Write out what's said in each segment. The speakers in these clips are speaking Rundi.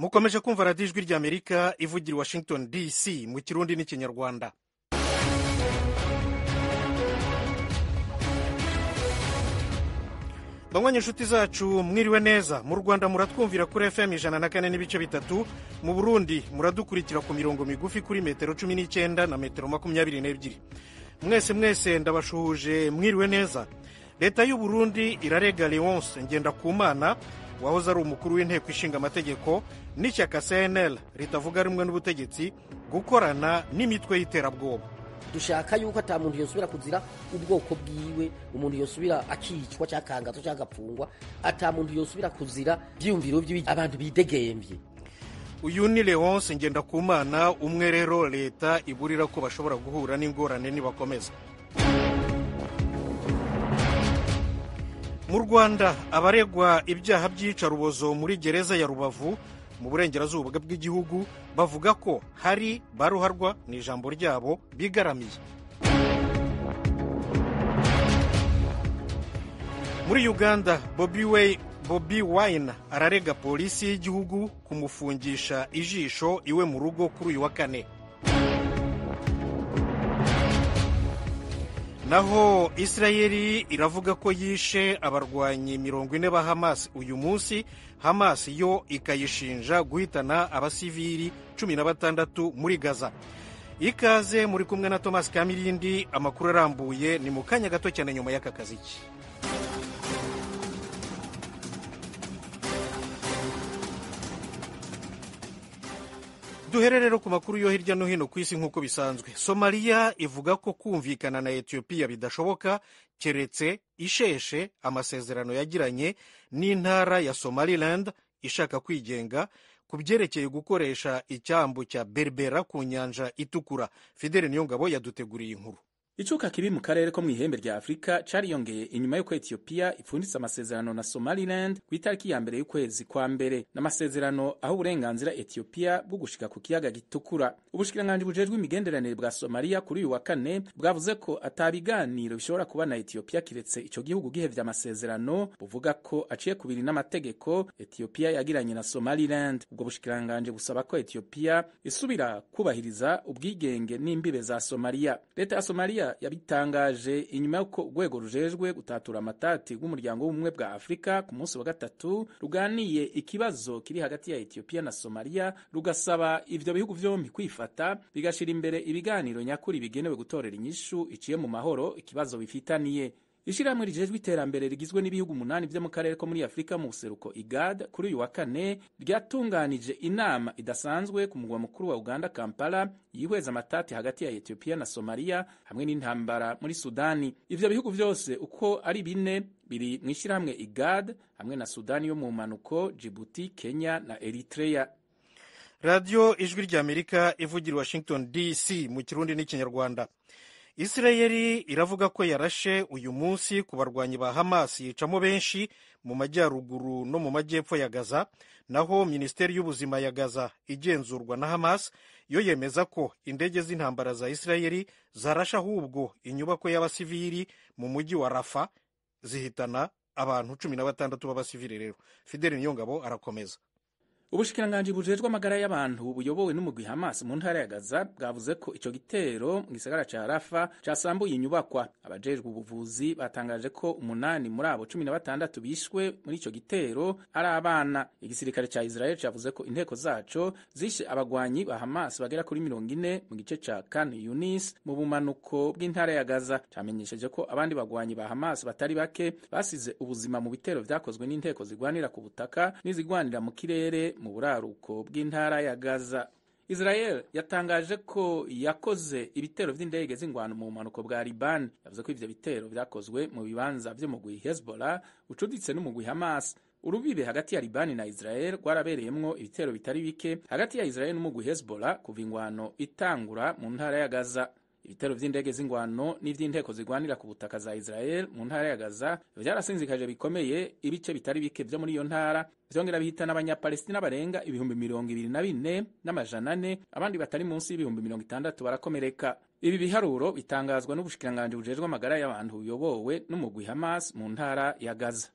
Mukomeje kumva Radiyo Ijwi ry'Amerika ivugira i Washington DC mu Kirundi n'Ikinyarwanda. Banywanyi, inshuti zacu, mwiriwe neza. Mu Rwanda muratwumvira kuri FM 104.3. Mu Burundi muradukurikira ku mirongo migufi kuri metero 19 na metero 22. Mwese mwese ndabashuhuje, mwiriwe neza. Leta y'u Burundi irarega Leonce Ngendakumana wahoze ari umukuru w'Inteko Ishinga Amategeko n'ishyaka CNL ritavuga rumwe n'ubutegetsi gukorana n'imitwe y'iterabwoba. Dushaka yuko ata muntu yosubira kuzira ubwoko bwiwe, umuntu yosubira akicwa cyangwa akangazwa cyangwa agapfungwa, ata muntu yosubira kuzira byiyumviro by'ibi, abantu bidegemvye. Uyu ni Leonce Ngendakumana, umwe rero leta iburira ko bashobora guhura n'ingorane nibakomeza. Mu Rwanda, abaregwa ibyaha by'iyicarubozo muri gereza ya Rubavu mu burengerazuba bw'igihugu bavuga ko hari baruharwa, ni ijambo ryabo, bigaramiye. Muri Uganda, Bobi Wine ararega polisi y'igihugu kumufungisha ijisho iwe mu rugo kuri uyu wa kane. Naho Isirayeli iravuga ko yishe abarwanyi 40 ba Hamas uyu munsi. Hamas yo ikayishinja guhitana abasivili 16 muri Gaza. Ikaze, muri kumwe na Thomas Kamirindi. Amakuru arambuye ni mu kanya gato cyane nyuma y'aka kaziki. Duhere rero ku makuru yo hirya no hino ku isi. Nk'uko bisanzwe, Somaliya ivuga ko kumvikana na Etiyopiya bidashoboka keretse isheshe amasezerano yagiranye n'intara ya Somaliland ishaka kwigenga ku byerekeye gukoresha icyambu cya Berbera ku Nyanja Itukura. Fidele Niyongabo yaduteguriye inkuru. Icuka kibi mu karere ko mw'ihembe rya Afurika cariyongeye inyuma y'uko Ethiopia ipfunditse amasezerano na Somaliland ku itariki ya 1 y'ukwezi kwa mbere, n'amasezerano aho uburenganzira Ethiopia bwo gushika ku kiyaga Gitukura. Ubushikiranganji bujejwe imigenderanire bwa Somalia kuri uyu wa kane bwavuze ko atabiganiro bishobora kuba na Ethiopia kiretse ico gihugu gihevye amasezerano buvuga ko aciye kubiri n'amategeko Ethiopia yagiranye na Somaliland. Ubwo bushikiranganji busaba ko Ethiopia isubira kubahiriza ubwigenge n'imbibe za Somalia. Leta ya Somalia yabitangaje inyuma y'uko urwego rujejwe gutatura amatati rw'Umuryango w'Ubumwe bwa Afurika ku munsi wa gatatu ruganiye ikibazo kiri hagati ya Ethiopia na Somalia, rugasaba ivyo bihugu vyombi kwifata bigashira imbere ibiganiro nyakuri bigenewe gutorera inyishu iciye mu mahoro ikibazo bifitaniye. Ishirahamwe rijejwe iterambere rigizwe n'ibihugu 8 vyo mu karere ko muri Afurika mu buseruko, IGAD, kuri uyu wa kane ryatunganije inama idasanzwe ku mugwa mukuru wa Uganda, Kampala, yihweza amatati hagati ya Ethiopia na Somalia hamwe n'intambara muri Sudani. Ivyo bihugu vyose uko ari bine biri mu ishirahamwe IGAD hamwe na Sudani yo mu mpanuko, Djibouti, Kenya na Eritrea. Radiyo Ijwi ry'Amerika ivugira Washington DC mu Kirundi n'Ikinyarwanda. Isirayeli iravuga ko yarashe uyu munsi ku barwanyi ba Hamas, yicamo benshi mu majyaruguru no mu majyepfo ya Gaza. Naho Minisiteri y'Ubuzima ya Gaza igenzurwa na Hamas yo yemeza ko indege z'intambara za Isirayeli zarashe ahubwo inyubako y'abasivili mu mujyi wa Rafa, zihitana abantu 16 b'abasivili. Rero Fideli Niyongabo arakomeza. Ubushikiranganji bujejwe amagara y'abantu buyobowe n'umugwi Hamas mu ntara ya Gaza bwavuze ko ico gitero mu gisagara ca Rafa casambuye inyubakwa. Abajejwe ubuvuzi batangaje ko 8 muri abo 16 bishwe muri ico gitero ari abana. Igisirikare ca Israel cavuze ko inteko zaco zishe abagwanyi ba Hamas bagera kuri 40 mu gice ca Khan Yunis mu bumanuko bw'intara ya Gaza. Camenyesheje ko abandi bagwanyi ba Hamas batari bake basize ubuzima mu bitero vyakozwe n'inteko zigwanira ku butaka n'izigwanira mu kirere mu buraruko bw'intara ya Gaza. Israel yatangaje ko yakoze ibitero vy'indege z'ingwano mu bumanuko bwa Liban. Yavuze ko ivyo bitero vyakozwe mu bibanza vy'umugwi Hezbollah ucuditse n'umugwi Hamas. Urubibe hagati ya Libani na Israel rwarabereyemwo ibitero bitari bike hagati ya Israel n'umugwi Hezbollah kuva ingwano itangura mu ntara ya Gaza. Ibitero vy'indege z'ingwano n'ivy'inteko zigwanira ku butaka za Israel mu ntara ya Gaza vyarasinzikaje bikomeye ibice bitari bike vyo muri iyo ntara, vyongera bihitana Abanyapalestina barenga 24,400, abandi batari munsi y'60,000 barakomereka. Ibi biharuro bitangazwa n'ubushikiranganji bujejwe amagara y'abantu buyobowe n'umugwi Hamas mu ntara ya Gaza.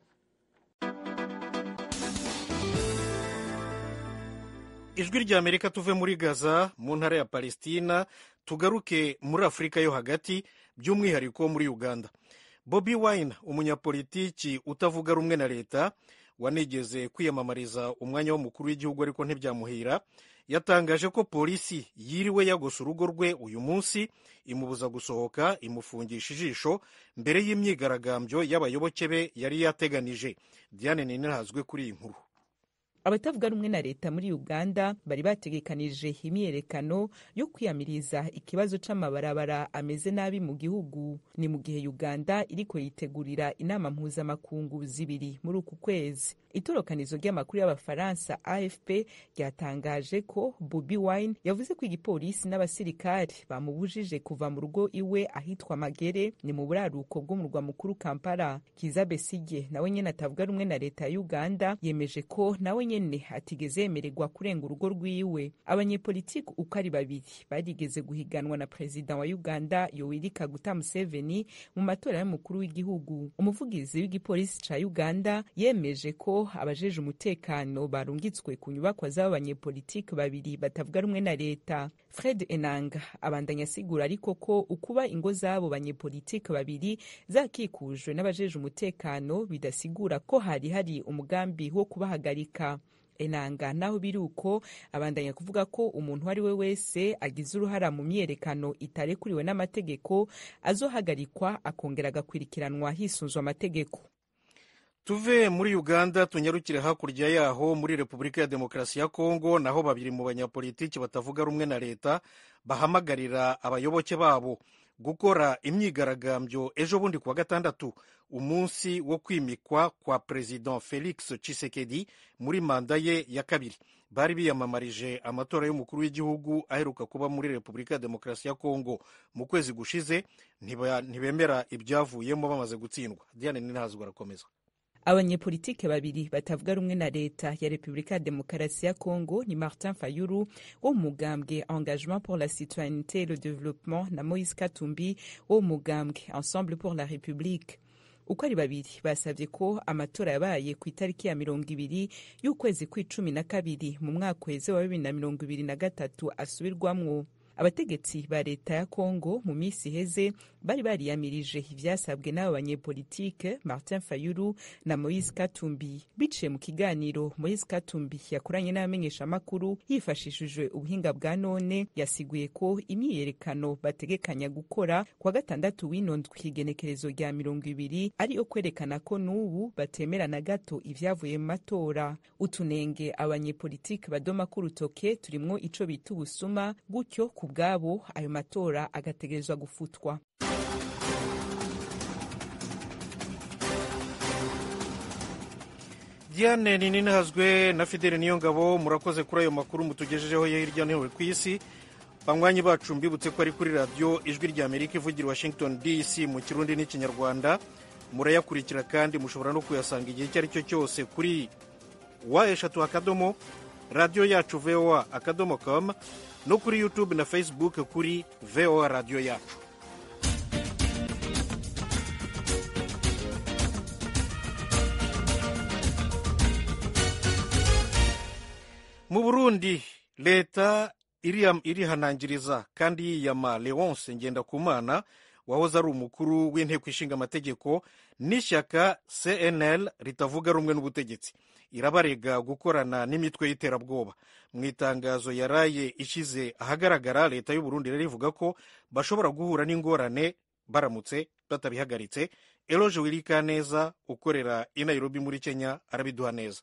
Ijwi ry'Amerika. Tuve muri Gaza mu ntara ya Palestina, tugaruke muri Afurika yo hagati, by'umwihariko muri Uganda. Bobi Wine, umunyapolitiki utavuga rumwe na leta wanigeze kwiyamamariza umwanya w'umukuru w'igihugu ariko ntibyamuhira, yatangaje ko polisi yiriwe yagose urugo rwe uyu munsi, imubuza gusohoka, imufungisha ijisho mbere y'imyigaragambyo y'abayoboke be yari yateganije. Diane Ninahazwe kuri iyi nkuru. Abatavuga rumwe na leta muri Uganda bari bategekanije imyiyerekano yo kwiyamiriza ikibazo c'amabarabara ameze nabi mu gihugu. Ni mu gihe Uganda iriko yitegurira inama mpuzamakungu zibiri muri uku kwezi. Itorokanizo ry'amakuru y'Abafaransa AFP ryatangaje ko Bobi Wine yavuze ko igipolisi n'abasirikari bamubujije kuva mu rugo iwe ahitwa Magere, ni mu buraruko bw'umurwa mukuru Kampala. Kiza Besigye, nawe nyene atavuga rumwe na leta ya Uganda, yemeje ko nawe nyene atigeze yemererwa kurenga urugo rwiwe. Abanyepolitiki uko ari babiri barigeze guhiganwa na perezida wa Uganda Yoweri Kaguta Museveni mu matora y'umukuru w'igihugu. Umuvugizi w'igipolisi ca Uganda yemeje ko abajeje umutekano barungitswe ku nyubakwa z'abo banyepolitiki babiri batavuga rumwe na leta. Fred Enanga abandanya asigura ariko ko ukuba ingo z'abo banyepolitiki babiri zakikujwe n'abajeje umutekano bidasigura ko hari hari umugambi wo kubahagarika. Enanga, naho biri uko, abandanya kuvuga ko umuntu uwo ari we wese agize uruhara mu myiyerekano itarekuriwe n'amategeko azohagarikwa, akongera agakurikiranwa hisunzwe amategeko. Tuve muri Uganda tunyarukire hakurya yaho muri Repubulika ya Demokarasi ya Kongo, naho babiri mu banyapolitiki batavuga rumwe na leta bahamagarira abayoboke babo gukora imyigaragambyo ejo bundi kuwa gatandatu, umunsi wo kwimikwa kwa Perezida Felix Tshisekedi muri manda ye ya kabiri. Bari biyamamarije amatora y'umukuru w'igihugu aheruka kuba muri Repubulika ya Demokarasi ya Kongo mu kwezi gushize, ntibemera ibyavuyemo bamaze gutsindwa. Diane Ninahazwa arakomeza. Abanyepolitike babiri batavuga rumwe na leta ya Repubulika ya Demokarasi ya Congo ni Martin Fayulu wo mu mugambwe Engagement pour la citoyenneté et le développement na Moise Katumbi wo mu mugambwe Ensemble pour la République. Uko ari babiri basabye ko amatora yabaye ku itariki ya 20 y'ukwezi kw'12 mu mwaka uheze wa 2023 asubirwamwo. Abategetsi ba leta ya Congo mu minsi iheze bari bariyamirije ivyasabwe n'abo banyepolitike Martin Fayulu na Moise Katumbi. Biciye mu kiganiro Moise Katumbi yakoranye n'abamenyeshamakuru hifashishijwe ubuhinga bwa none, yasiguye ko imyiyerekano bategekanya gukora kuwa gatandatu w'ino ndwi, igenekerezo rya 20, ari yo kwerekana ko n'ubu batemera na gato ivyavuye mu matora. Utunenge abanyepolitike badoma k'urutoke turimwo ico bita ubusuma, gutyo ku bwabo ayo matora agategerezwa gufutwa. Diane Nininahazwe na Fidele Niyongabo, murakoze kuri ayo makuru mutugejejeho yo hirya no hino ku isi. Banywanyi bacu, mbibutse ko ari kuri Radiyo Ijwi rya Amerika ivugira Washington DC mu Kirundi n'Ikinyarwanda. Murayakurikira kandi mushobora no kuyasanga igihe icyo ari cyo cyose kuri www.radiyoyacuvoa.com, no kuri YouTube na Facebook kuri VOA Radiyo Yacu. Mu Burundi, leta irihanangiriza kandi yiyama Leonce Ngendakumana wahoze ari umukuru w'inteko ishinga amategeko n'ishyaka CNL ritavuga rumwe n'ubutegetsi. Irabarega gukorana n'imitwe y'iterabwoba. Mu itangazo yaraye ishyize ahagaragara, leta y'u Burundi rero ivuga ko bashobora guhura n'ingorane baramutse batabihagaritse. Eloge Wirikaneza ukorera i Nairobi muri Kenya arabiduha neza.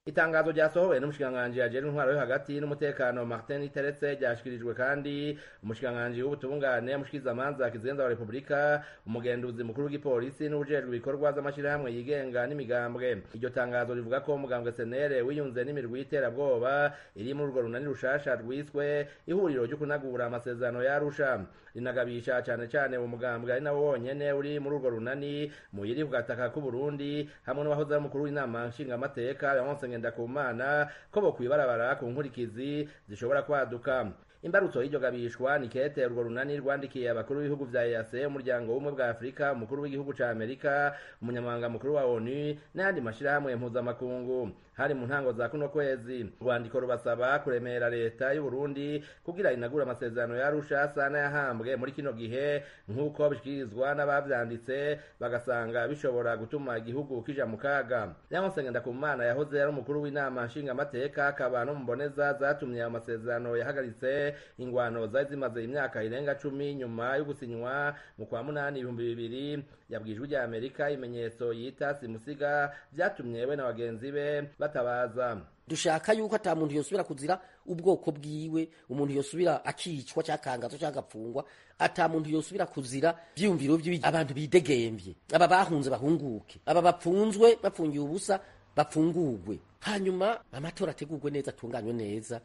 Itangazo ryasohowe n'umushikiranganji ajejwe intwaro yo hagati n'umutekano Martin Iteretse, ryashikirijwe kandi umushikiranganji w'ubutungane, umushikirizamanza kizigenza wa Repubulika, umugenduzi mukuru w'igipolisi n'ubujejwe ibikorwa z'amashirahamwe yigenga n'imigambwe. Iryo tangazo rivuga ko umugambwe senere wiyunze n'imirwi y'iterabwoba iri muri urwo runani rushasha rwiswe Ihuriro ryo kunagura amasezerano ya Arusha. Rinagabisha cane cane uwo mugambwe ari nawo wonyene uri muri urwo runani muyiri ku gataka k'Uburundi, hamwe n'uwahoze ari umukuru w'inama nshingamateka Leonce Ngendakumana, ko bokwibarabara ku nkurikizi zishobora kwaduka. Imbarutso y'iryo gabishwa ni kete urwo runani rwandikiye abakuru b'ibihugu vya EAC, Umuryango w'Ubumwe bwa Afurika, umukuru w'igihugu ca Amerika, umunyamabanga mukuru wa ONU n'ayandi mashirahamwe mpuzamakungu. Hari mu ntango za kuno kwezi. Urwandiko rubasaba kuremera leta y'u Burundi kugira inagura amasezerano ya Arusha asa n'ayahambwe muri kino gihe, nk'uko bishikirizwa n'abavyanditse, bagasanga bishobora gutuma igihugu kija mu kaga. Leonce Ngendakumana yahoze ari umukuru w'inama nshingamateka, akaba no mu mboneza zatumye ayo masezerano yahagaritse ingwano zari zimaze imyaka irenga 10 nyuma yo gusinywa mu kwa 8 2000, yabwiye Ijwi rya Amerika ibimenyetso yita simusiga vyatumye we na bagenzi be batabaza. Dushaka yuko ata muntu yosubira kuzira ubwoko bwiwe, umuntu yosubira akicwa cyakangazwa cyagapfungwa, ata muntu yosubira kuzira vyiyumviro vyiwe. Abantu bidegemvye, aba bahunze bahunguke, aba bapfunzwe bapfungiye ubusa bapfungurwe, hanyuma amatora ategurwe neza, atunganywe neza.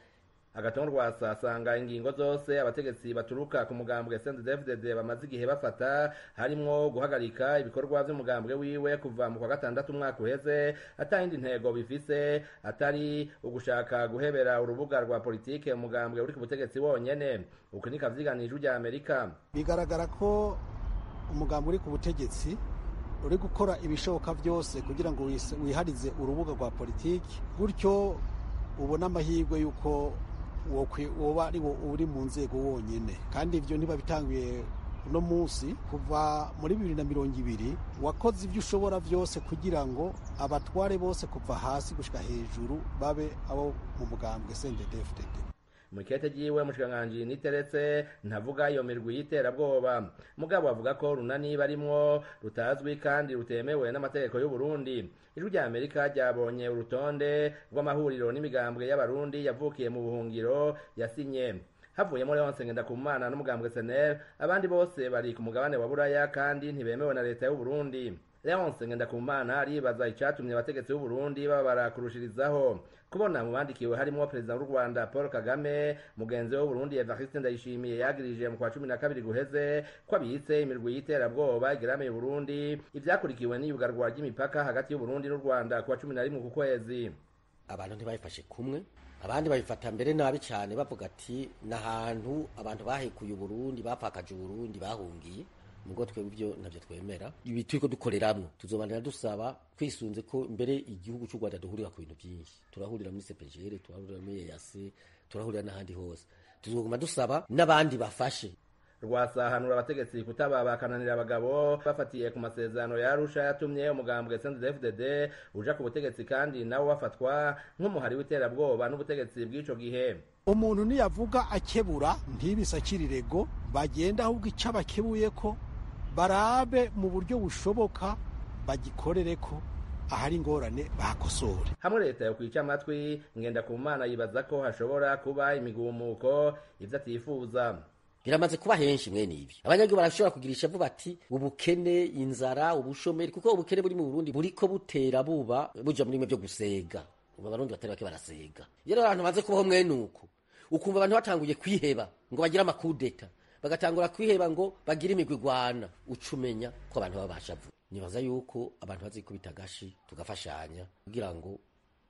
Agathon Rwasa asanga ingingo zose abategetsi baturuka ku mugambwe CNDD-FDD bamaze igihe bafata, harimwo guhagarika ibikorwa vy'umugambwe wiwe kuva mu kwa 6 umwaka uheze, atayindi ntego bifise atari ugushaka guhebera urubuga rwa politike umugambwe uri ku butegetsi wonyene. Uko niko avyiganije Ijwi rya Amerika. Bigaragara ko umugambwe uri ku butegetsi uri gukora ibishoboka byose kugira ngo wiharize urubuga rwa politiki, gutyo ubona amahirwe y'uko woba ari wo uri mu nzego wonyine. Kandi ibyo ntibabitanguye uno munsi, kuva muri 2020 wakoze ibyo ushobora byose kugira ngo abatware bose kuva hasi gushika hejuru babe abo mu mugambwe CNDD-FDD. Mu ikete ryiwe umushikiranganji Niteretse ntavuga iyo mirwi y'iterabwoba, mugabo avuga ko runani barimwo rutazwi kandi rutemewe n'amategeko y'u Burundi. Ijwi rya Amerika ryabonye urutonde rw'amahuriro n'imigambwe y'abarundi yavukiye mu buhungiro yasinye, havuyemo Leonce Ngendakumana n'umugambwe SNL, abandi bose bari ku mugabane wa Buraya kandi ntibemewe na leta y'u Burundi. Leonce Ngendakumana aribaza icatumye abategetsi b'u Burundi babara kurushirizaho kubona mu bandikiwe harimwo perezida w'u Rwanda Paul Kagame, mugenzi we w'Uburundi Evariste Ndayishimiye yagirije mu kwa 12 guheze ko abitse imirwi y'iterabwoba igeramiye Burundi, ivyakurikiwe n'iyugarwa ry'imipaka hagati y'u Burundi n'u Rwanda kuwa 11 ku kwezi. Abantu ntibabifashe kumwe, abandi babifata mbere nabi cyane, bavuga ati n'ahantu abantu bahekuye Uburundi, bapfakaje Uburundi, bahungiye. Mugo twebwe ibyo ntabyo twemera, ibi turiko dukoreramwo tuzobandana dusaba twisunze ko mbere igihugu cy'u Rwanda duhurira ku bintu byinshi, turahurira muri CPGL, turahurira muri EAC, turahurira n'ahandi hose, tuzoguma dusaba n'abandi bafashe. Rwasahanura abategetsi kutaba bakananira abagabo bafatiye ku masezerano ya Arusha yatumye umugambwe CNDD-FDD uja ku butegetsi, kandi nawo bafatwa nk'umuhari w'iterabwoba n'ubutegetsi bw'ico gihe. Umuntu niyavuga akebura ntibisakirire bagenda, ahubwo ico abakebuye ko barabe mu buryo bushoboka bagikorereko, ahari ingorane bakosore. Hamwe leta yo kwica amatwi, Ngendakumana yibaza ko hashobora kuba imigumuko, ivyo atifuza. Biramaze kuba henshi mwene ibi. Abanyagihugu barashobora kugira ishavu bati ubukene, inzara, ubushomeri, kuko ubukene buri mu Burundi buriko butera buba buja muri bimwe byo gusega. Ubu abarundi batari bake barasega. Iyo abantu baze kubaho mwene uko, ukumva abantu batanguye kwiheba ngo bagire amakudeta, bagatangura kwiheba ngo bagire imigwi igwana, ucumenya ko abantu baba bashavu. Nibaza yuko abantu bazikubita agashi tugafashanya kugira ngo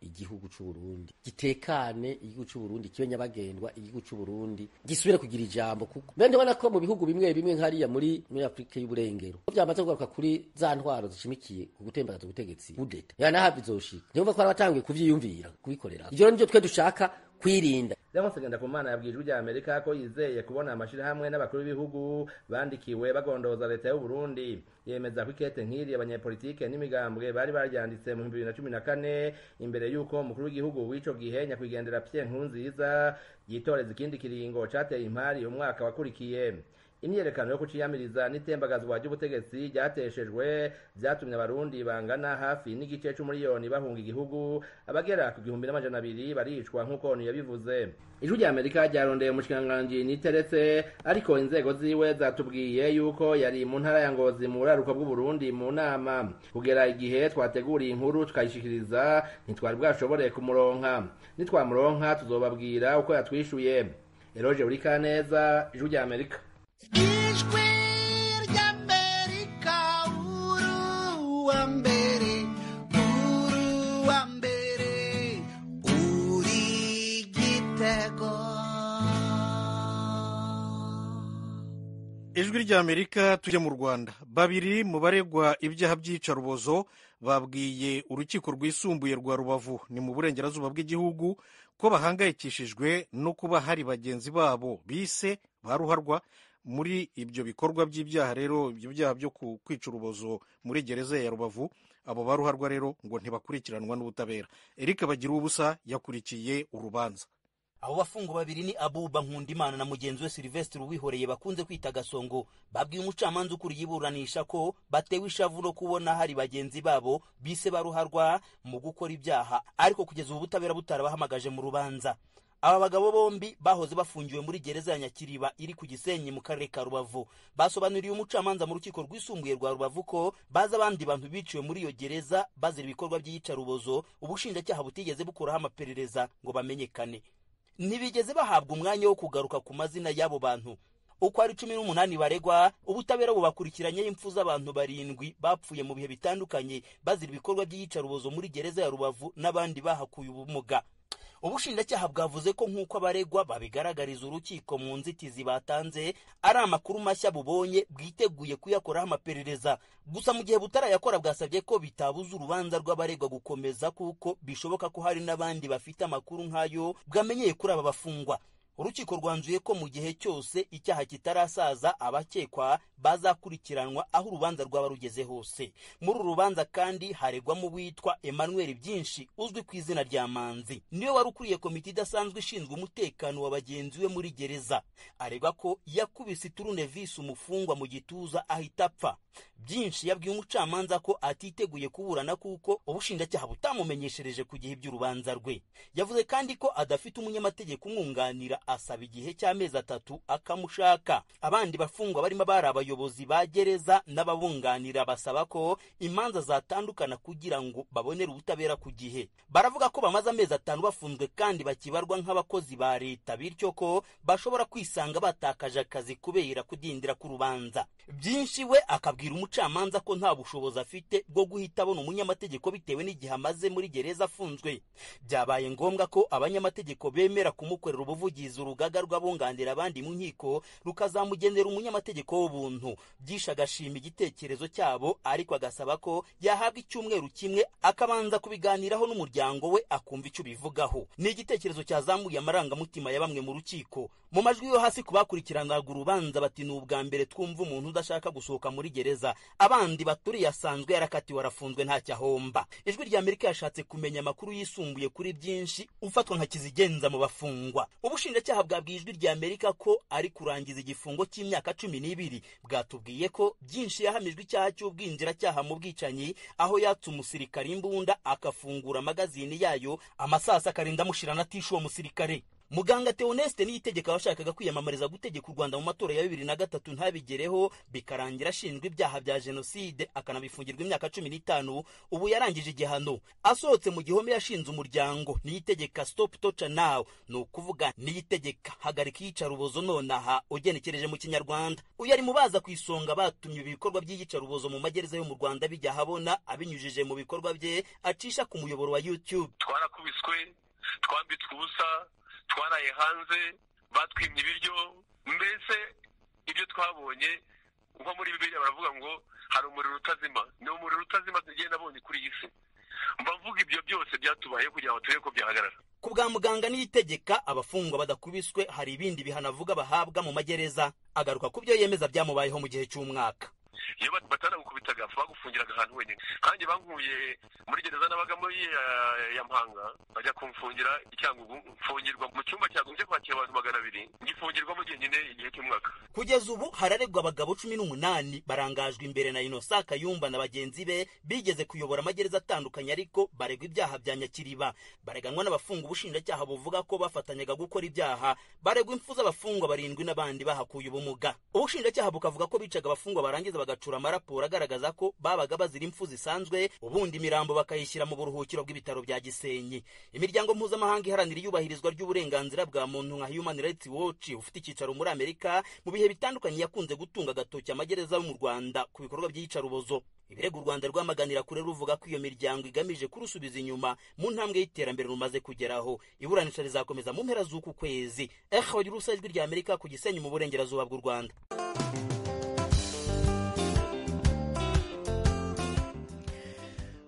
igihugu c'u Burundi gitekane, igihugu c'u Burundi kibe nyabagendwa, igihugu c'u Burundi gisubire kugira ijambo, kuko mbere ndabona ko mu bihugu bimwe bimwe nkariya muri Afrika y'uburengero byamaze kugaruka kuri za ntwaro zishimikiye ku gutembagaza ubutegetsi kudeta, ya nahavi zoshika. Ndumva ko abatanguye kuvyiyumvira kubikorera, ivyo nivyo twe dushaka kwirinda. Leonce Ngendakumana yabwiye Ijwi rya Amerika ko yizeye kubona amashirahamwe n'abakuru b'ibihugu bandikiwe bagondoza leta y'u Burundi. Yemeza ko ikete nk'iri abanyepolitike n'imigambwe bari baryanditse mu 2014 imbere y'uko umukuru w'igihugu w'ico gihe nyakwigendera Pierre Nkurunziza yitoreza ikindi kiringo cateye impari umwaka wakurikiye. Imyiyerekano yo kuciyamiriza n'itembagazwa ry'ubutegetsi ryateshejwe vyatumye abarundi bangana hafi n'igice c'umuriyoni bahunga igihugu, abagera ku 1200 baricwa nk'uko ONU yabivuze. Ijwi rya Amerika ryarondeye umushikiranganji Niteretse, ariko inzego ziwe zatubwiye yuko yari mu ntara ya Ngozi mu buraruko bw'Uburundi mu nama. Kugera igihe twateguriye inkuru tukayishikiriza ntitwari bwashobore kumuronka. Nitwamuronka tuzobabwira uko yatwishuye. Eroge Urikaneza, Ijwi rya Amerika. Ijwi ry'Amerika, uruwa mbere, uruwa mbere, uri igitego. Ijwi ry'Amerika, tujya mu Rwanda. Babiri mu baregwa ibyaha by'iyicarubozo babwiye Urukiko Rwisumbuye rwa Rubavu, ni mu burengerazuba bw'igihugu, ko bahangayikishijwe no kuba hari bagenzi babo bise ba ruharwa muri ibyo bikorwa by'ibyaha. Rero ibyo byaha byo kwica urubozo muri gereza ya Rubavu, abo ba ruharwa rero ngo ntibakurikiranwa n'ubutabera. Eric Bagira Ubusa yakurikiye urubanza. Abo bafungwa babiri ni Abuba Nkundimana na mugenzi we Silvestre Uwihoreye bakunze kwita Gasongo. Babwiye umucamanza ukuriye iburanisha ko batewe ishavu no kubona hari bagenzi babo bise baruharwa mu gukora ibyaha, ariko kugeza ubu ubutabera butarabahamagaje mu rubanza. Aba bagabo bombi bahoze bafungiwe muri gereza ya Nyakiriba iri ku Gisenyi mu karere ka Rubavu. Basobanuriye umucamanza mu Rukiko Rwisumbuye rwa Rubavu ko bazi abandi bantu biciwe muri iyo gereza bazira ibikorwa by'iyicarubozo, ubushinjacyaha butigeze bukuraho amaperereza ngo bamenyekane. Ntibigeze bahabwa umwanya wo kugaruka ku mazina y'abo bantu uko ari 18 baregwa. Ubutabera bubakurikiranyeho impfu z'abantu barindwi bapfuye mu bihe bitandukanye bazira ibikorwa by'iyicarubozo muri gereza ya Rubavu n'abandi bahakuye ubumuga. Ubushinjacyaha bwavuze ko nk'uko abaregwa babigaragariza urukiko mu nzitizi batanze, ari amakuru mashya bubonye, bwiteguye kuyakoraho amaperereza. Gusa mu gihe butarayakora, bwasabye ko bitabuza urubanza rw'abaregwa gukomeza, kuko bishoboka ko hari n'abandi bafite amakuru nk'ayo bwamenyeye kuri aba bafungwa. Urukiko rwanzuye ko mu gihe cyose icyaha kitarasaza, abakekwa bazakurikiranwa aho urubanza rwaba rugeze hose. Muri uru rubanza kandi haregwamo uwitwa Emmanuel Byinshi uzwi ku izina rya Manzi, niwe wari ukuriye komite idasanzwe ishinzwe umutekano wa bagenzi we muri gereza. Aregwa ko yakubise turunevisi umufungwa mu gituza ahita apfa. Byinshi yabwiye umucamanza ko atiteguye kuburana kuko ubushinjacyaha butamumenyeshereje ku gihe iby'urubanza rwe. Yavuze kandi ko adafite umunyamategeko umwunganira, asaba igihe cy'amezi 3 akamushaka. Abandi bafungwa barimo abari abayobozi ba gereza n'ababunganira basaba ko imanza zatandukana kugira ngo babonere ubutabera ku gihe. Baravuga ko bamaze amezi 5 bafunzwe kandi bakibarwa nk'abakozi ba leta, bityo ko bashobora kwisanga batakaje akazi kubera kudindira k'urubanza. Byinshi we akabwira umucamanza ko nta bushobozi afite bwo guhita abona umunyamategeko bitewe n'igihe amaze muri gereza afunzwe. Byabaye ngombwa ko abanyamategeko bemera kumukorera ubuvugizi, urugaga rw'abunganira abandi mu nkiko rukazamugenera umunyamategeko w'ubuntu. Byinshi agashima igitekerezo cyabo, ariko agasaba ko yahabwa icyumweru kimwe akabanza kubiganiraho n'umuryango we akumva icyo bivugaho. Ni igitekerezo cyazamuye amarangamutima ya bamwe mu rukiko. Mu majwi yo hasi ku bakurikiranaga urubanza bati: "Ni ubwa mbere twumva umuntu udashaka gusohoka muri gereza." Abandi baturiye asanzwe yarakatiwe, arafunzwe, ntacyo ahomba. Ijwi rya Amerika yashatse kumenya amakuru yisumbuye kuri Byinshi ufatwa nka kizigenza mu bafungwa. Ubushinjacyaha bwabwiye Ijwi rya Amerika ko ari kurangiza igifungo cy'imyaka 12. Bwatubwiye ko Byinshi yahamijwe icyaha cy'ubwinjiracyaha mu bwicanyi, aho yatse umusirikare imbunda akafungura magazini yayo, amasasa akarinda amushirana atishe uwo musirikare. Muganga Theoneste Niyitegeka washakaga kwiyamamariza gutegeka u Rwanda mu matora ya 2003 ntabigereho, bikarangira ashinjwa ibyaha bya jenoside akanabifungirwa imyaka 15, ubu yarangije igihano. Asohotse mu gihome yashinze umuryango Niyitegeka Stop Torture Now, ni ukuvuga Niyitegeka hagarika iyicarubozo nonaha ugenekereje mu Kinyarwanda. Uyu ari mu baza ku isonga batumye ibikorwa by'iyicarubozo mu magereza yo mu Rwanda bijya ahabona, abinyujije mu bikorwa bye acisha ku muyoboro wa YouTube. Twarakubiswe, twambitswe ubusa, twaraye hanze, batwimye ibiryo, mbese ibyo twabonye nko muri Bibiliya baravuga ngo hari umuriro utazima, ni umuriro utazima tugiye nabonye kuri iyi si. Mba mvuga ibyo byose byatubayeho kugira ngo turebe ko byahagarara. Ku bwa muganga Niyitegeka, abafungwa badakubiswe hari ibindi bihano avuga bahabwa mu magereza. Agaruka ku byo yemeza byamubayeho mu gihe cy'umwaka. Iyo batanagukubitaga bagufungiraga ahantu wenyine. Kandi bankuye muri gereza nabagamo ya Mpanga, bajya kumfungira i Cyangugu, mfungirwa mu cyumba cyagombye kwakira abantu 200, ngifungirwamo jyenyine igihe cy'umwaka. Kugeza ubu hararegwa abagabo 18 barangajwe imbere na Innocent Kayumba na bagenzi be bigeze kuyobora amagereza atandukanye, ariko baregwa ibyaha bya Nyakiriba. Bareganwa n'abafunga ubushinjacyaha buvuga ko bafatanyaga gukora ibyaha. Baregwa impfu z'abafungwa barindwi n'abandi bahakuye ubumuga. Ubushinjacyaha bukavuga ko bicaga abafungwa barangiza bagacura amaraporo agaragaza ko babaga bazira impfu zisanzwe, ubundi imirambo bakayishyira mu buruhukiro bw'ibitaro bya Gisenyi. Imiryango mpuzamahanga iharanira iyubahirizwa ry'uburenganzira bwa muntu nka Human Rights Watch ufite icyicaro muri Amerika, mu bihe bitandukanye yakunze gutunga agatoki amagereza yo mu Rwanda ku bikorwa by'iyicarubozo. Ibirego u Rwanda rwamaganira kure, ruvuga ko iyo miryango igamije kurusubiza inyuma mu ntambwe y'iterambere rumaze kugeraho. Iburanisha rizakomeza mu mpera z'uku kwezi. Eho Rusa, Ijwi rya Amerika, ku Gisenyi mu burengerazuba bw'u Rwanda.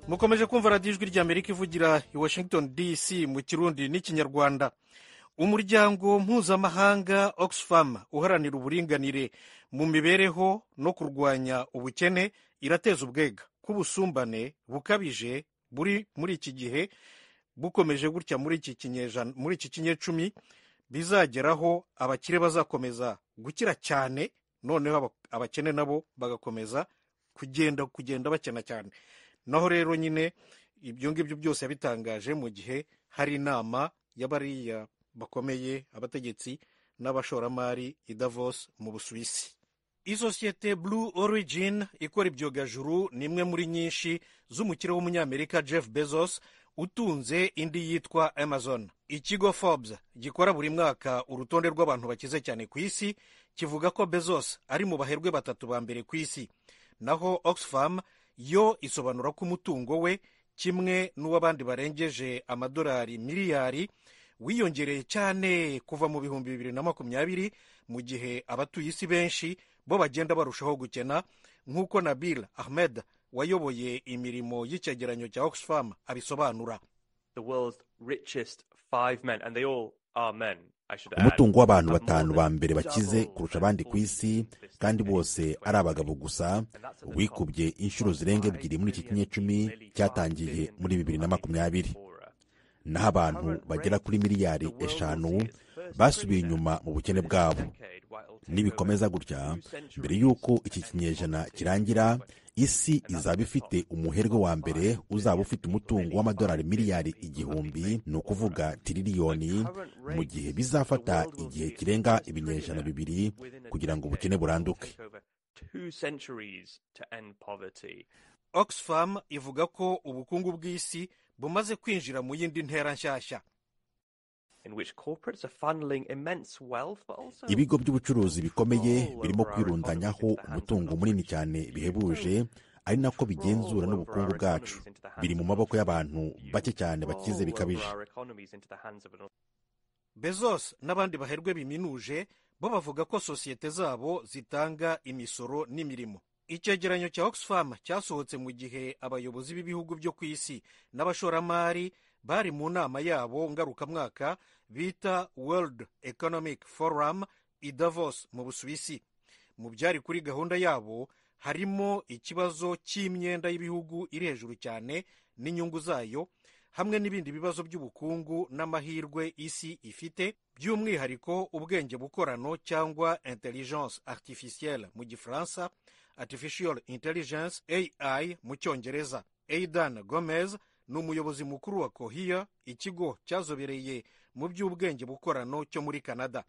Mukomeje kumva radiyo Ijwi ry'Amerika ivugira i Washington DC mu Kirundi n'Ikinyarwanda. Umuryango mpuzamahanga Oxfam uharanira uburinganire mu mibereho no kurwanya ubukene irateza ubwega k'ubusumbane bukabije buri muri iki gihe bukomeje gutya muri iki kinyejana, muri iki kinyecumi bizageraho abakire bazakomeza gukira cyane, noneho abakene nabo bagakomeza kugenda bakena cyane. Naho rero nyine ibyo ngibyo byose yabitangaje mu gihe hari inama y'abariya bakomeye, abategetsi n'abashoramari i Davos mu Busuwisi. Isosiyete Blue Origin ikora ibyogajuru ni imwe muri nyinshi z'umukire w'umunyamerika Jeff Bezos utunze indi yitwa Amazon. Ikigo Forbes gikora buri mwaka urutonde rw'abantu bakize cyane ku isi kivuga ko Bezos ari mu baherwe batatu ba mbere ku isi. Naho Oxfam yo isobanura ko umutungo we kimwe n'uw'abandi barengeje amadolari miliyari wiyongereye cyane kuva mu 2020, mu gihe abatuye isi benshi bo bagenda barushaho gukena, nk'uko Nabil Ahmed wayoboye imirimo y'icyegeranyo cya Oxfam abisobanura. Umutungo w'abantu batanu ba mbere bakize kurusha abandi ku isi, kandi bose ari abagabo gusa, wikubye inshuro zirenga 2 muri iki kinyecumi cyatangiye muri 2020. Naho abantu bagera kuri miliyari 5 basubiye inyuma mu bukene bwabo. Nibikomeza gutya, mbere y'uko iki kinyejana kirangira, isi izaba ifite umuherwe wa mbere uzaba ufite umutungo w'amadolari miliyari 1000, ni ukuvuga tiririyoni, mu gihe bizafata igihe kirenga ibinyejana 2 kugira ngo ubukene buranduke. Oxfam ivuga ko ubukungu bw'isi bumaze kwinjira mu yindi ntera nshyashya. Ibigo by'ubucuruzi bikomeye birimo kwirundanyaho umutungo munini cyane bihebuje, ari nako bigenzura n'ubukungu bwacu. Biri mu maboko y'abantu bake cyane bakize bikabije. Bezos n'abandi baherwe biminuje bo bavuga ko sosiyete zabo zitanga imisoro n'imirimo. Icyegeranyo cya Oxfam cyasohotse mu gihe abayobozi b'ibihugu byo ku isi n'abashoramari bari mu nama yabo ngarukamwaka bita World Economic Forum i Davos mu Busuwisi. Mu byari kuri gahunda yabo harimo ikibazo cy'imyenda y'ibihugu iri hejuru cyane n'inyungu zayo, hamwe n'ibindi bibazo by'ubukungu n'amahirwe isi ifite, by'umwihariko ubwenge bukorano cyangwa intelligence artificielle mu Gifaransa, artificial intelligence AI mu Cyongereza. Aidan Gomez ni umuyobozi mukuru wa Cohere, ikigo cyazobereye mu by'ubwenge bukorano cyo muri Canada.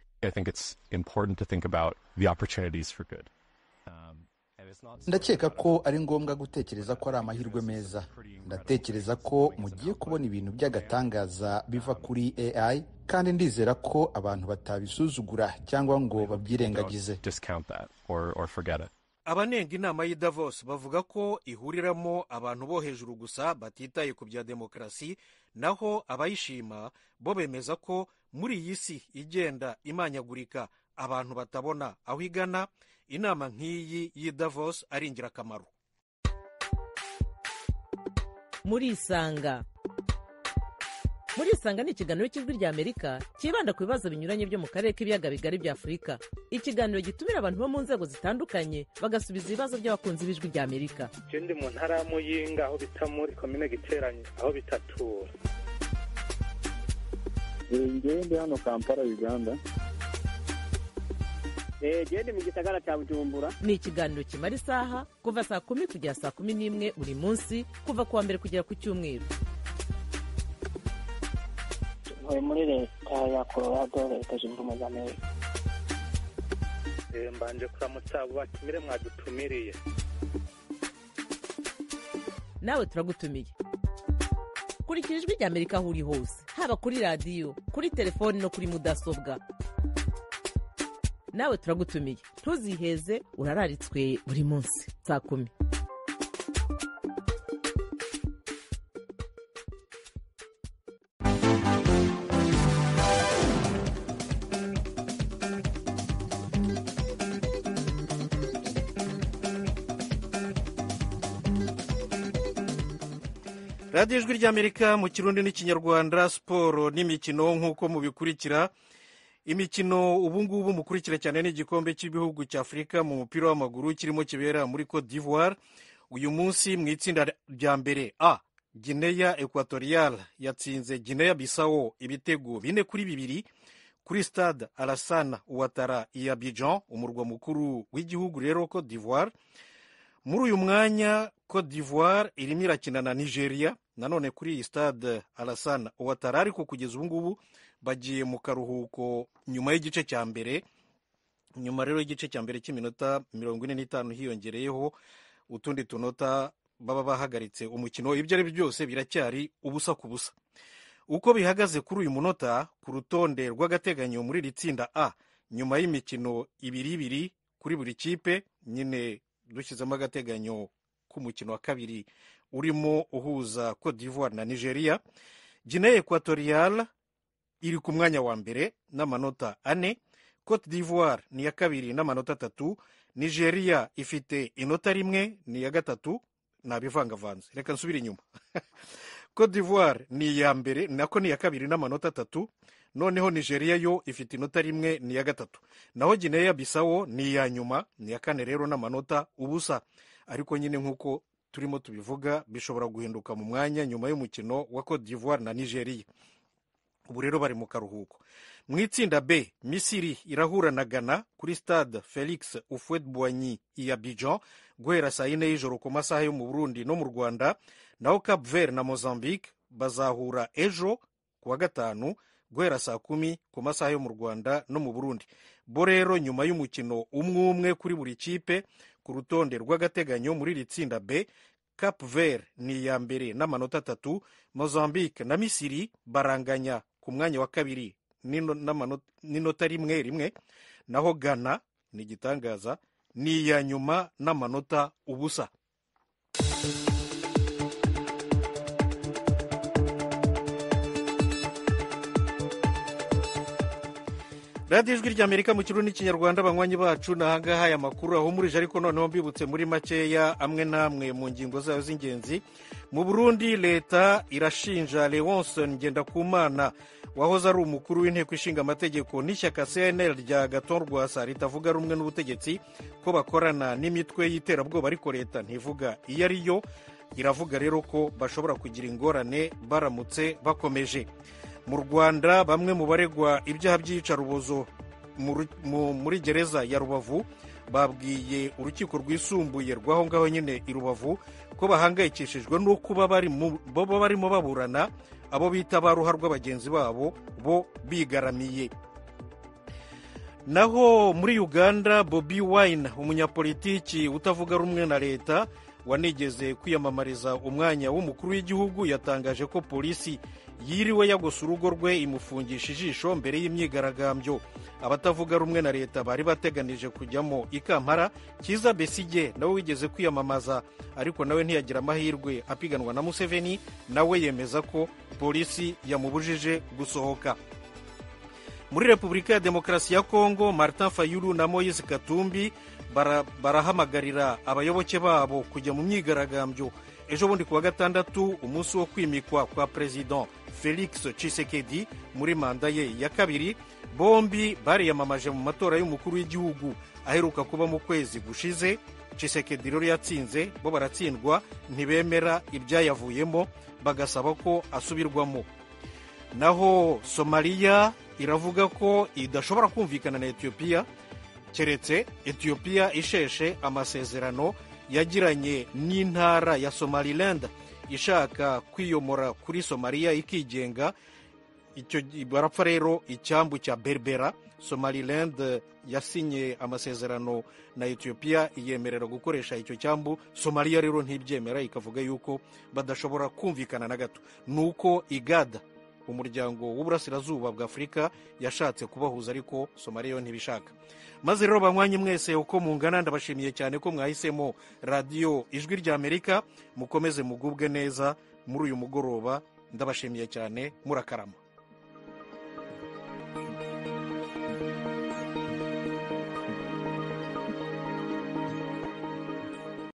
Ndakeka ko ari ngombwa gutekereza ko ari amahirwe meza. Ndatekereza ko mugiye kubona ibintu by'agatangaza biva kuri AI, kandi ndizera ko abantu batabisuzugura cyangwa ngo babyirengagize. Abanenga inama y'i Davos bavuga ko ihuriramo abantu bo hejuru gusa batitaye ku bya demokarasi, naho abayishima bo bemeza ko muri iyi si igenda imanyagurika abantu batabona aho igana, inama nk'iyi y'i Davos ari ingirakamaro. Murisanga. Murisanga ni ikiganiro cy'Ijwi ry'Amerika cyibanda ku bibazo binyuranye byo mu karere k'ibiyaga bigari bya Afurika. Ikiganiro gitumira abantu bo mu nzego zitandukanye bagasubiza ibibazo by'abakunzi b'Ijwi ry'Amerika. Je ndi mu ntara ya Muyinga aho bita muri komine Giteranye aho bitatura. Njyewe ndi hano Kampala, Uganda. Gende mu gisagara cya Bujumbura. Ni ikiganiro kimara isaha kuva saa 10 kugera saa 11 buri munsi, kuva kuwa mbere kugera ku cyumweru. Ntuye muri leta ya Colorado, Leta Zunze Ubumwe za Amerika. Mbanje kuramutsa abo batumire mwadutumiriye. Nawe turagutumiye. Kurikira Ijwi ry'Amerika aho uri hose, haba kuri radiyo, kuri telefoni no kuri mudasobwa. Nawe turagutumiye, ntuziheze, urararitswe buri munsi saa 10. Radiyo Ijwi ry'Amerika mu Kirundi n'Ikinyarwanda, siporo n'imikino nk'uko mubikurikira. Imikino ubu ngubu mukurikira cyane ni igikombe cy'ibihugu cya Afurika mu mupira w'amaguru kirimo kibera muri Cote d'Ivoire. Uyu munsi mu itsinda rya mbere A, Guinea Equatorial yatsinze Guinea Bissau ibitego 4-2 kuri Stade Alassane Ouattara i Abidjan, umurwa mukuru w'igihugu rero Cote d'Ivoire. Muri uyu mwanya Cote d'Ivoire irimo irakina na Nigeria nanone kuri iyi Stade Alassane Ouattara, ariko kugeza ubu ngubu bagiye mu karuhuko nyuma y'igice cya mbere. Nyuma rero y'igice cya mbere cy'iminota 45 hiyongereyeho utundi tunota baba bahagaritse umukino. Ibyo ari byo byose biracyari 0-0. Uko bihagaze kuri uyu munota ku rutonde rw'agateganyo muri iri tsinda A, nyuma y'imikino 2-2 kuri buri kipe, nyine dushyizemo agateganyo k'umukino wa kabiri urimo uhuza Cote d'Ivoire na Nigeria, Guinea Equatorial iri ku mwanya wa mbere n'amanota 4, Cote d'Ivoire ni iya kabiri n'amanota 3, Nigeria ifite inota 1 ni iya gatatu. Nabivangavanze, reka nsubire inyuma. Cote d'Ivoire ni iya mbere, nako ni iya kabiri n'amanota 3, noneho Nigeria yo ifite inota 1 ni iya gatatu, naho Guinea Bissau ni iya nyuma, ni iya kane rero n'amanota 0. Ariko nyine nk'uko turimo tubivuga bishobora guhinduka mu mwanya nyuma y'umukino wa Cote d'Ivoire na Nigeria. Ubu rero bari mu karuhuko. Mu itsinda B, Misiri irahura na Ghana kuri Stade Felix Houphouët-Boigny i Abidjan guhera saa 4 y'ijoro ku masaha yo mu Burundi no mu Rwanda. Naho Cap Vert na Mozambique bazahura ejo ku wa gatanu guhera saa 10 ku masaha yo mu Rwanda no mu Burundi. Bo rero nyuma y'umukino 1-1 kuri buri kipe ku rutonde rw'agateganyo muri iri tsinda B, Cap Vert ni iya mbere n'amanota 3, Mozambique na Misiri baranganya ku mwanya wa kabiri n'inota 1-1, naho Ghana ni igitangaza ni iya nyuma n'amanota 0. Radiyo Ijwi ry'Amerika mu Kirundi n'Ikinyarwanda, banywanyi bacu nahangaha aya makuru ahumurije, ariko noneho mbibutse muri makeya amwe n'amwe mu ngingo zayo z'ingenzi. Mu Burundi leta irashinja Leonce Ngendakumana wahoze ari umukuru w'inteko ishinga amategeko n'ishyaka CNL rya Agathon Rwasa ritavuga rumwe n'ubutegetsi ko bakorana n'imitwe y'iterabwoba, ariko leta ntivuga iyo ari yo. Iravuga rero ko bashobora kugira ingorane baramutse bakomeje. Mu Rwanda bamwe mu baregwa ibyaha by'iyicarubozo muri gereza ya Rubavu babwiye urukiko rwisumbuye rw'aho ngaho nyine i Rubavu ko bahangayikishijwe no kuba barimo baburana abo bita ba ruharwa bagenzi babo bo bigaramiye. Naho muri Uganda, Bobi Wine umunyapolitiki utavuga rumwe na leta wanigeze kwiyamamariza umwanya w'umukuru w'igihugu yatangaje ko polisi yiriwe yagosa urugo rwe imufungisha ijisho mbere y'imyigaragambyo. Abatavuga rumwe na leta bari bateganije kujyamo i Kampala. Kiza Besigye nawe wigeze kwiyamamaza ariko nawe ntiyagira amahirwe apiganwa na Museveni, nawe yemeza ko polisi yamubujije gusohoka. Muri Repubulika ya Demokarasi ya Kongo, Martin Fayulu na Moise Katumbi barahamagarira abayoboke babo kujya mu myigaragambyo ejo bundi kuwa gatandatu, umunsi wo kwimikwa kwa President Felix Tshisekedi muri manda ye ya kabiri. Bombi bariyamamaje mu matora y'umukuru w'igihugu aheruka kuba mu kwezi gushize. Tshisekedi rero yatsinze, bo baratsindwa, ntibemera ibyayavuyemo bagasaba ko asubirwamo. Naho Somalia iravuga ko idashobora kumvikana na Ethiopia keretse Ethiopia isheshe amasezerano yagiranye n'intara ya Somaliland ishaka kwiyomora kuri Somalia ikigenga. Icyo barapfa rero icyambu cya Berbera. Somaliland yasinye amasezerano na Ethiopia iyemerera gukoresha icyo cyambu. Somalia rero ntibyemera, ikavuga yuko badashobora kumvikana na gato. Nuko IGAD, umuryango w'uburasirazuba bwa Afurika, yashatse kubahuza ariko Somalia yo ntibishaka. Maze rero banywanyi mwese uko mungana, ndabashimiye cyane ko mwahisemo radiyo Ijwi rya Amerika. Mukomeze mugubwe neza muri uyu mugoroba, ndabashimiye cyane, murakarama.